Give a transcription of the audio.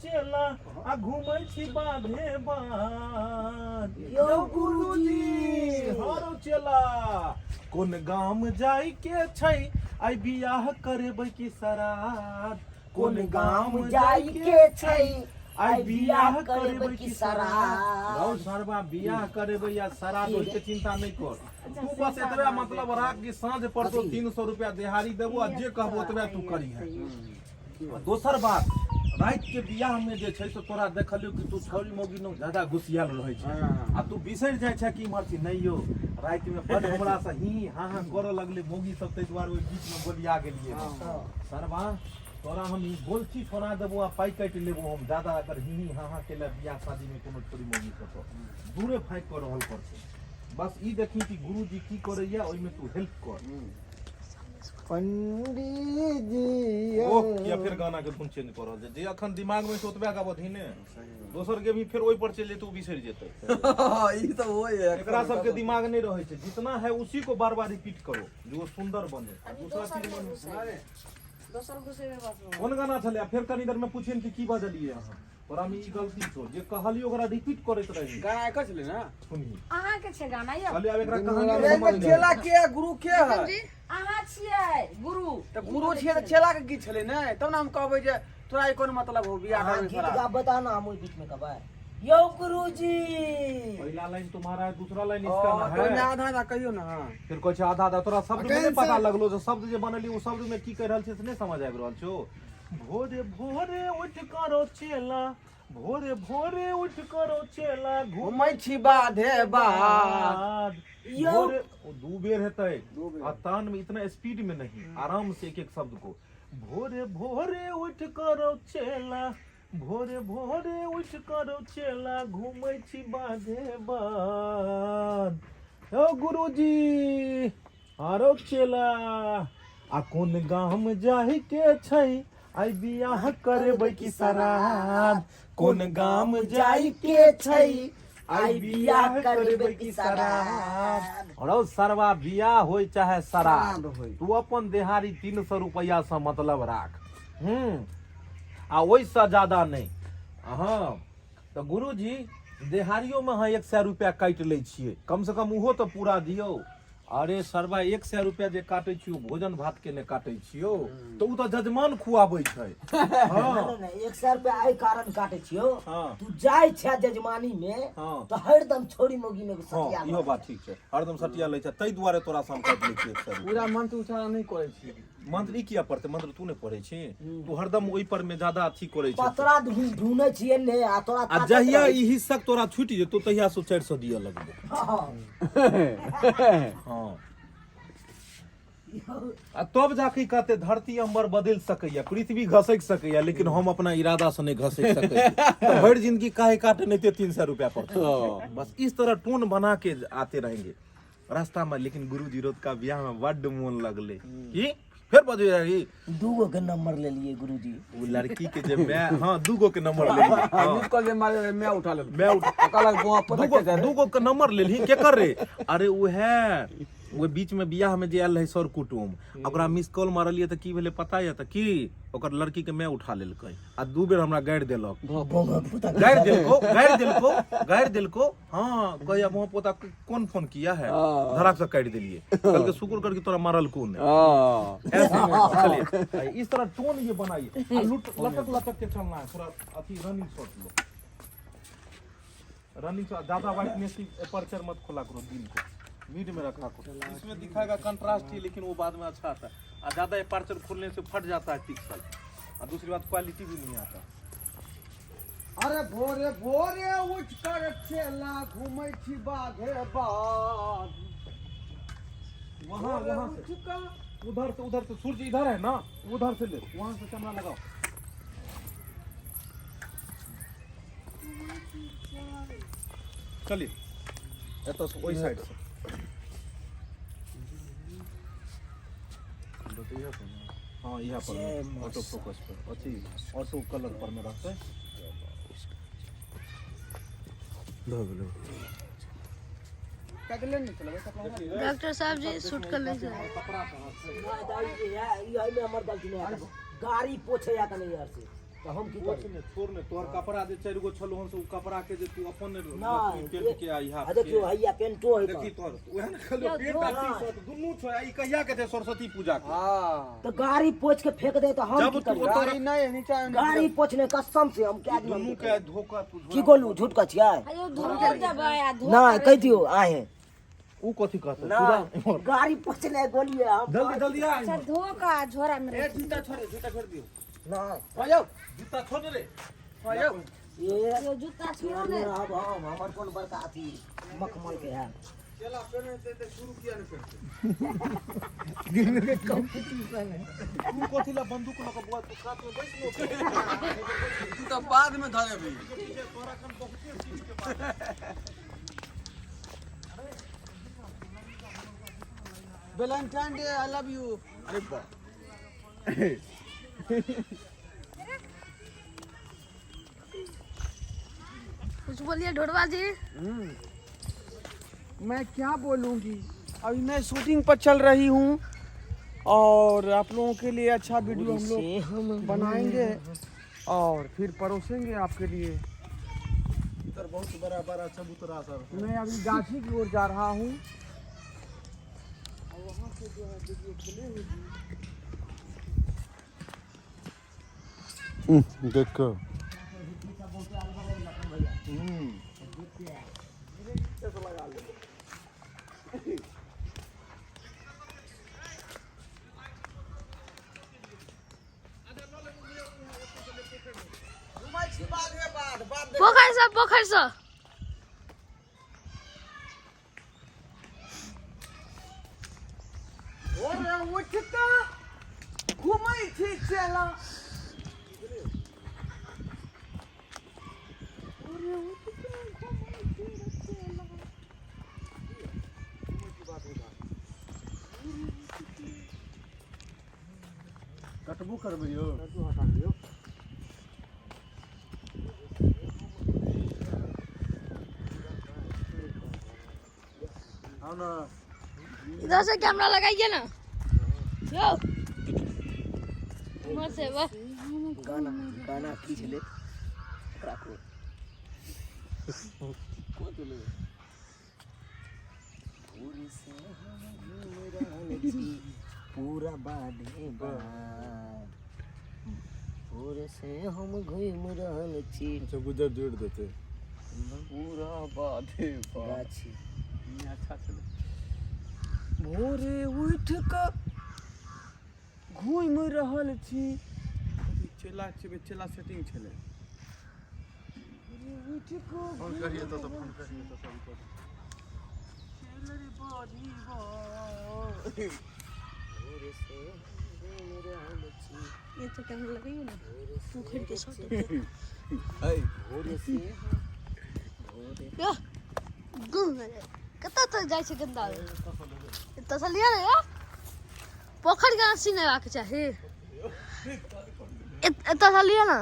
चेला आ घूमै छी बाधे बाध। यौ गुरुजी। हँ रौ चेला, कोन गाम जाय के छै, आइ बियाह करेबै की श्राद्ध? कोन गाम जाय के छै, आइ बियाह करेबै की श्राद्ध? रौ सरबा, बियाह करेबै या श्राद्ध, ओहिके चिंता नहि कर तू। बस एतबे मतलब राख कि साँझ पड़तो 300 रुपया देहारी देबो आ जे कहबो ओतबे तू करिहे। आ दोसर बात, राति के बियाह में जे छै से तोरा देखलियौ कि तू छौरी मौगी नो ज्यादा घुसियाल रहै छै आ तू बिसरि जाइ छै कि इम्हर छी। नहि यौ, राति में बड हमरा से ही ही हाँ हाँ करऽ लगलै मौगी सब, ताहि दुआरे ओहि बीच में गोलिया गेलियै। सरबा, तोरा हम ई गोलची छोड़ा देबो आ पाइ काटि लेबो हम। ज्यादा अगर ही ही हाँ हाँ केला बियाह शादी में कोनो छोरी मौगी सब तऽ दूरे फाँकि कऽ रहल पड़तै। बस ई देखी कि गुरुजी की करैया, ओहिमे तू हेल्प कर। पंडीजी। ओ किया फेर गाना के धुन चेंज कर रहल छै? जे अखन दिमाग में छै ओतबे गाबऽ ने, दोसर के भी फेर ओहि पर चलि जेतै, ओ बिसरि जेतै। ई सब होय है। एकरा सबके दिमाग नहीं रहै छै। जितना है उसी को बार बार रिपीट करो, जो वो सुंदर बने। आ दूसरा चीज में दोसर घुसेबे बस। कोन गाना छलै? आ फेर कनी देर में पूछियन कि की बजलियै अहाँ। तोरा में ई गलती छौ, जे कहलियै ओकरा रिपीट करैत रही। गाना एकर छलै ने? सुनही। अहाँ के छै गाना यौ? कहलियै आब एकरा कहानी अरे समझ एहिमे नहि। चेला के है, गुरु के है? अहाँ छियै गुरु। तऽ गुरु छियै तऽ चेला के गीत छलै ने, तब ने हम कहबै जे तोरा ई कोन मतलब हो बियाह अहाँ करबै गीत तोरा। गाबऽ तऽ ना हम ओहि बीच में गबै। यौ गुरुजी। पहला लाइन तुम्हारा है, दूसरा लाइन ओ, इसका ना तऽ ओहिमे है। आधा आधा कहियौ ने। हाँ। फिर कहै छै आधा आधा। तोरा शब्द में नहि पता लगलो जे शब्द जे बनली ओ शब्द में की कहि रहल छै से नहि समझ आबि रहल छौ। भोरे भोरे उठ करो चेला, भोरे भोरे उठ करो चेला, घूमै छी बाधे बाध। बाध। यौ। भोरे ओ दू बेर हेतै। दू बेर। आ तान में इतना स्पीड में नहीं, आराम से एक एक शब्द को। भोरे भोरे उठ करो चेला, भोरे भोरे उठ करो चेला, घूमै छी बाधे बाध। ओ गुरुजी आरो चेला, आ कोन गाम जाहि के छै, आइ बियाह करेबै की श्राद्ध? कोन गाम जाय के छै, आइ बियाह करेबै की श्राद्ध? रौ सरवा, बियाह होय चाहे श्राद्ध, श्राद्ध होय। तू अपन देहारी 300 रुपैआ से मतलब राख। आ ओहिसँ ज्यादा नहि। हँ तऽ गुरुजी, देहारियोमे अहाँ 100 रुपैआ काटि लै छियै, कमसँ कम ओहो तऽ पूरा दियौ। अरे सरबा, 100 रुपैआ जे काटै छियौ, भोजन भात के नहि काटै छियौ, तऽ ओ तऽ जजमान खुआबै छै। हँ। नहि नहि, 100 रुपया एहि कारण काटै छियौ। हँ। तू जाइ छै जजमानी मे हँ। तऽ हरदम छोरी मौगी मे हँ। सटिया। इहो बात ठीक छै, हरदम सटिया लै छै, ताहि दुआरे तोरा से हम काटि लै छियै 100 रुपैआ। पूरा मंत्र उच्चारण नहि करै छी। मंत्र ई किया पढ़तै? मंत्र तू नहि पढ़ै छी, तू हरदम ओहि पर मे ज्यादा अथी करै छै। पतरा ढूंढै छियै ने आ तोरा आ ताकैत जहिया रहै। ई हिस्सक तोरा छूटि जेतौ, तहिया से 400 दिअ लगबो। हँ। हँ, आ तब जाके ई कहते धरती अम्बर बदलि सकैया, पृथ्वी घसकि सकैया, लेकिन हम अपना इरादा से नहि घसकि सकै छी। तऽ भरि जिंदगी काहे काटे नहीं 300 रुपया पड़तै। बस इस तरह टोन बना के आते रहेंगे रास्ता में। लेकिन गुरुजी, रौतका बियाह में बड्ड मोन लगले की फेर बजे रही। दूगो के नंबर लेलिए गुरुजी। ओ लड़की के जे मैं, हाँ, दूगो के नंबर लेली, हाँ। मिस कॉल जे मारे मैं उठा लेल। मैं उठा कहलक बुआ पता दूगो के जाय। दूगो के नंबर लेलही केकर रे? अरे उहे ओहि बीच में बियाह में जे आयल रहे सर कुटुम, ओकरा मिस कॉल मारलियै तऽ की भेलै पता यऽ? तऽ की ओकर लड़की के मैं उठा लेलकै आ दू बेर हमरा गारि देलक। गारि देलको, गारि देलको, गारि देलको। हाँ, कहैया मुँह पोता कौन फोन किया है। हाँ। धड़ाक से काटि देलिए। कहलकै शुक्र कर कि तोरा मारल को नहीं। हाँ। ऐसे चलिए, इस तरह टोन ये बनाइए आ लुट लटक लटक के चलना है थोड़ा। अथी रनिंग शॉट लो, रनिंग शॉट। ज्यादा वाइटनेस अपर्चर मत खोला करो, दिन को मिड में रखा करो। इसमें दिखाएगा कंट्रास्ट ही, लेकिन वो बाद में अच्छा आता है। और ज्यादा अपर्चर खुलने से फट जाता है पिक्सल, और दूसरी बात क्वालिटी भी नहीं आता। अरे भोरे भोरे उठ कर चेला घूमै छी बाधे बाध। वहाँ वहाँ से उठ कर उधर से, उधर से सूरज इधर है ना, उधर से ले, वहां से कैमरा लगाओ। चलिए, एतऽ से ओहि साइड से। हाँ, यहाँ पर ऑटो फोकस पर अथी ऑटो कलर पर में रहतै। भऽ गेलै। कटले नहि चलबै कपड़ा। डॉक्टर साहब जी, शूट कर लीजिए। नहि, तऽ ई एहिमे हमर गलती नहि है। गाड़ी पोछे या कनी यार से। तऽ हम की पोछ करी? ने, छोड़ ने, तोहर कपड़ा जे 4 गो छलौ हन से ओ कपड़ा के जे तू अपन नहि, पेंट के आ आ देखियौ हैया पेंटो है। देखी तोहर उएह ने कहलियौ, पेंट आ टी शर्ट दुनू छौ। आ ई कहिया के छै? सरस्वती पूजा के। हाँ। तऽ गाड़ी पोछ के फेंक दे तऽ हम जब की तू करी? ओतऽ गाड़ी नहीं नीचा। गाड़ी पोछने कसम से हम क्या दुनू के धोखा तू की गोलू, झूठ कह छियै? आयो धो देबै आ धो। नहि, कहि दियौ आहे। ऊ कथी कहतै? नहि, गाड़ी पोछने गोलिए हम। जल्दी जल्दी आ। अच्छा, धो के आ झोरा में ए रख। जूता छोड़, जूता छोड़ दियो। नहि। हो जाओ। जूता छोड़ रे। हो जाओ। ये यो जूता छोड़ो ने। अब हम हमर कोन बड़का अथी मखमल के है? चला पेने ते शुरू किया नहीं पेनते? तू कथी ला बंदूक लऽ कऽ बुआ तू कात में बैस लो। तू तो बाद में धरे भी। तोरा कन बहुते चीज के बात। Valentine day, I love you. अरे बा। कुछ बोलिए ढोडवा जी। मैं क्या बोलूँगी? अभी मैं शूटिंग पर चल रही हूँ और आप लोगों के लिए अच्छा वीडियो हम लोग हम बनाएंगे और फिर परोसेंगे आपके लिए। इधर बहुत बड़ा बड़ा चबूतरा सब। मैं अभी गाछी की ओर जा रहा हूँ और वहाँ से जो है वीडियो खुलेगी। देख। घुमै छी बाधे बाध बाध। पोखरि से, पोखरि से। भोरे उठ कऽ घुमै छी चेला। भोरे उठ कऽ घुमै छी रे चेला। कटबो करबै यौ। लड्डू हटा लियौ। आउ ने। इधर से कैमरा लगाइए ना यो, उधर से वाह। गाना गाना की छलै ओकरा को भोर से हम घूम रहल छी पूरा बाधे बाध, भोर से हम घूम रहल छी। अच्छा, गुजर जोड़ देते। पूरा बाधे बाध। गाछी। अच्छा छलै। भोरे उठ कऽ घूमि रहल छी। चेला छै, चेला सेटिंग छलै। भोरे उठि कऽ फोन करिए तो फोन करिए तो सब कर। चल रे बाधी बाध। भोर से हम घूम रहल छी। ये तो कैमरा लगाइए ना, पोखर के शॉट। भोर से हम भोरे यो घूम कतऽ तक जाइ छै गंदा। एतऽ से लिअ ने यो, पोखर के हँसी नहि हेबाक चाही। एतऽ से लिअ ने।